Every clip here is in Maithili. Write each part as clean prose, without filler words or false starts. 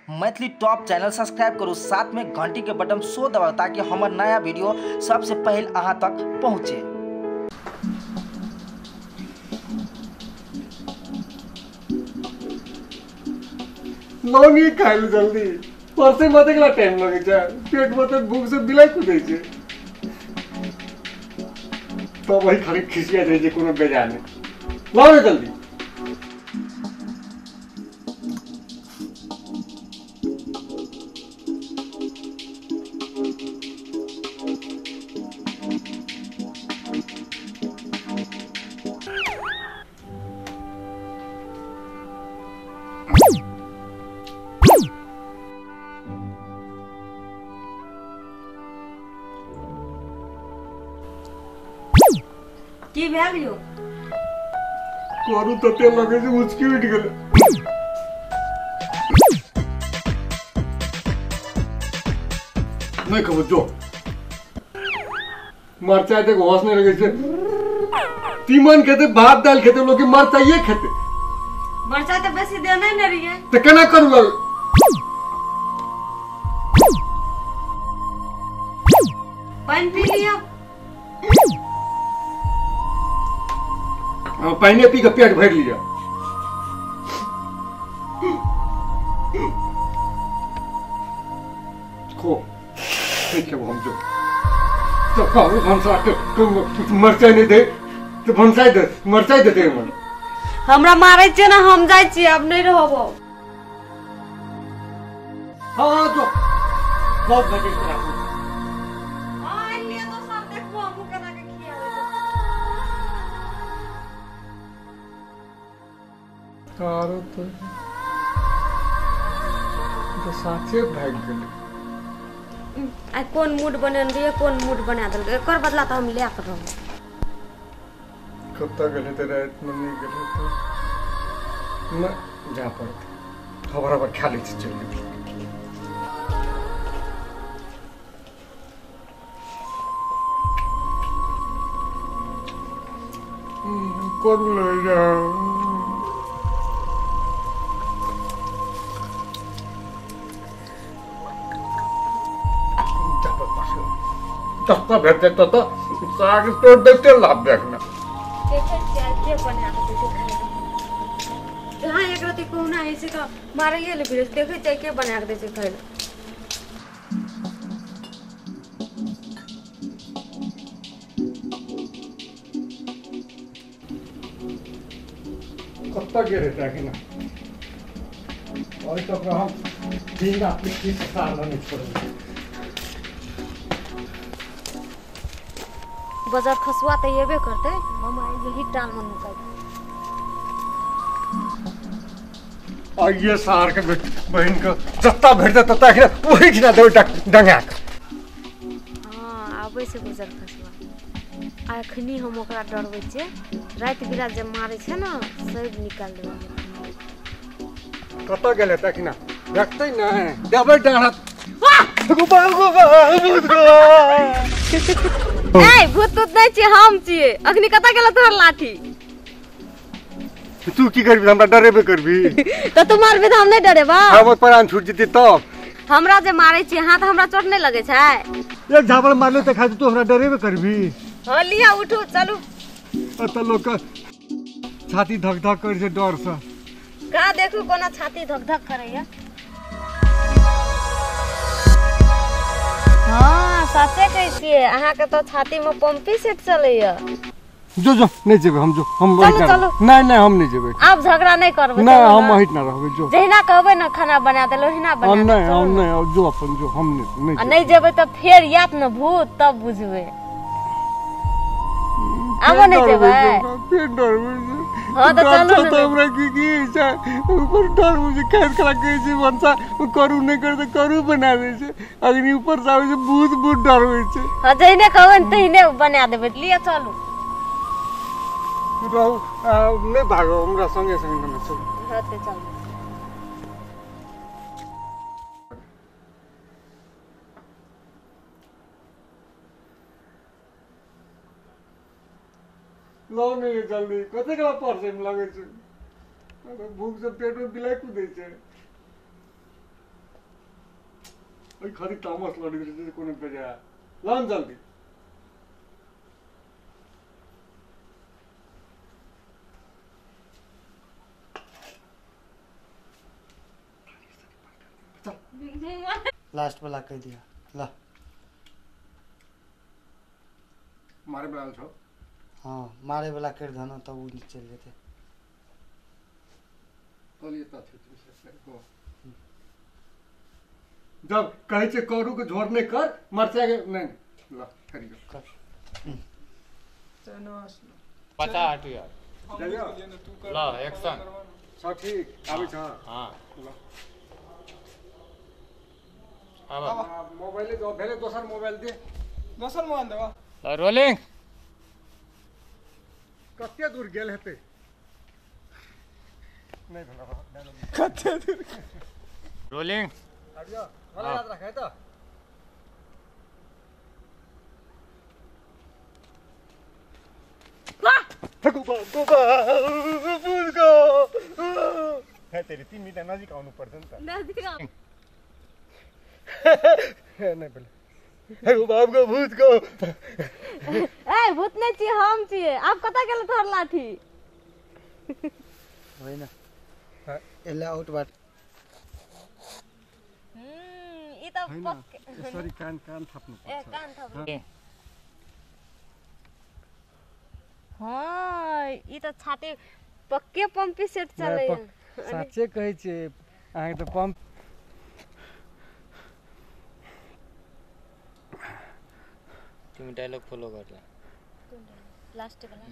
मैथिली टॉप चैनल सब्सक्राइब करू, साथ में घंटी के बटन सो दबाउ ताकि हमर नया वीडियो सबसे पहले अहाँ तक पहुँचे। लौंगी खाइल जल्दी परसे मत अगला टाइम लगे छै, पेट में तो भूख से बिलाई कूदै छै। तो वही खाली खिसिया जाइ छै कोनो बेजाने। लाओ रे जल्दी। की भए गेलौ? करू तते लगे छै उचकी उठि गेलै। नहीं खबर जो मरचाई देख होश नहीं लगे छै। तीमन खेते भात दाल खेते लोग मरचाइए खेते। मरचाई तो बेसी देने नहीं रहिए तो केना करू लग? पानी पी लिया। पानी पी के पेट भर लिया। खो ठीक है हम जो तो कहू भनसा के मरचाई नहीं दे तो भनसाई दे मरचाई दे दे मन। हमरा मारै छै ना, हम जाइ छी अब नहीं रहबो। हां जो बहुत बजे से राखू। हां लिया तो सब देखबो हमहु केना के खियाबै। तारो तो साचे भाग गेलै। आ कोन मूड बनेने रहियै कोन मूड बना देलकै, एकर बदला तऽ हम लए कऽ रहब। कतऽ गेलै तऽ रातिमे नहि गेलै तऽ नहि जा पड़तै। खबर खबर खा लै छी चलि गेलै। करू लग जाओ। तत्ता भेट जाए तत्ता साग तोड़ देते लाभ देखना। देखै छियै के बना के दै छै खाय लए। जहाँ एक रति कहुना ऐसे का मारैये ले फिरे, देखै छियै के बना के दै छै खाय लए। कत्ता गेल हेतै कि ना? और तो हम बिना पिट्ठी से साल नहीं छोड़ेंगे। बाजार खसुआ तऽ एबे करतै, हम आइ यही टाल में नुकाइ। आइए सार के बहन के जत्ता भेट जाए तत्ता वही खिला देबै डंगा के। हाँ आबै छै बाजार खसुआ। आ एखनी हम ओकरा डरबै छियै, राति बिरात जे मारै छै ने सब निकालि देबै। कतऽ गेलै तखना देखतै नहि देबै डाँड़ा। ए भूत तूत नहीं छियै, हम छियै। अखनी कतऽ गेल तोहर लाठी? तू की करबी? हमरा डरेबे करबी। तऽ तू मारबी तऽ हम नहीं डरेबा। हमर प्राण छूट जेतै तब। हमरा जे मारै छियै हाथ हमरा चोट नहीं लगै छै? एक झापड़ मारले तऽ खाली तू हमरा डरेबे करबी। हाँ लिया उठू चलू। एतऽ लोक के छाती धक धक करै छै डर से। कहाँ देखू कोना छाती धक धक करैया। हाँ सचे कहै छियै, अहाँके तऽ छाती में पंपी सेट चलैया। जो जो नहीं जेबै हम, जो हम चलू। नहीं नहीं हम नहीं जेबै। आब झगड़ा नहीं करबै। नहीं हम हट ना रहबै। जो जहिना कहबै ना खाना बना देल ओहिना बना। नहीं हम नहीं, जो अपन जो हम नहीं। आ नहीं जेबै तऽ फेर यात न भूत तब बुझबै। आबो नहीं जेबै? फेर डरबै। हाँ तो चलू ना। तो हमरा की की छै ऊपर डर बुझे खेत खड़ा कहै छै भनसा करू नहीं कर तऽ करू बना दै छै। अग्नि ऊपर से आबै छै भूत भूत डरबै छै। हाँ जहिने कहबै ने तहिने बना देबै। लिअ चलू। रहू नहीं भागो हमरा संगे संगे न चलू। हाँ ते चलू। लाउ नहीं जल्दी कतेक परसे में लगै छै। भूख से पेट में बिलाई कूदै छै। ओहि खातिर तामस लड़ गेल छै कोनो बेजा लान जल्दी लास्ट वाला कह दिया ला मारे वाला छो। हां मारे वाला कर धना तब उ चल जेते। चलिए त को जब कहै छै करू के झोर नहीं कर मरचा के नहीं ला करियो कर पता हट यार ला एक्शन सब ठीक आबै छ। हां ला आब मोबाइल जो भेले दोसर मोबाइल दे दोसर मोबाइल देबा। ला रोलिंग कते दूर गेल हेतै नहीं भेल कते दूर रोलिंग आबियो मला याद रखे त वाह गोबा गोबा भूत गो है तेरी 3 मिनट नजिक आउनु पर्छ नि त नजिक आउ नहीं भेल हे बाप को भूत को ए भूत नहीं छी हम छियै। आप कता गेल तोहर लाठी होइन एला आउट बाट ई त पक्के यसरी कान कान थाप्नु पर्छ। ए कान थाप्नु। हां ई त छाती पक्के पंपी सेट चलै। साच्चे कहै छै अहाँ त पंप तिमी डायलॉग फॉलो करला लास्ट वाला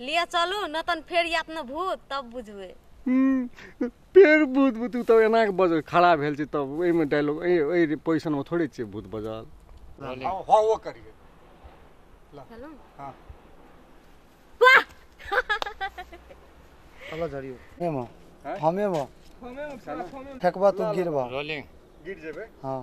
लिया चलू न तन फेर यात न भूत तब बुझबे। फेर भूत भूत तब एना के बजल खड़ा भेल छै तब एहिमे डायलॉग एहि पोजीशन में थोड़े छै भूत बजल। हां वो करिए हेलो। हां वाह चलो झरियो हेम हमे म फेकबा तू गिरबा रोलिंग गिर जेबे। हां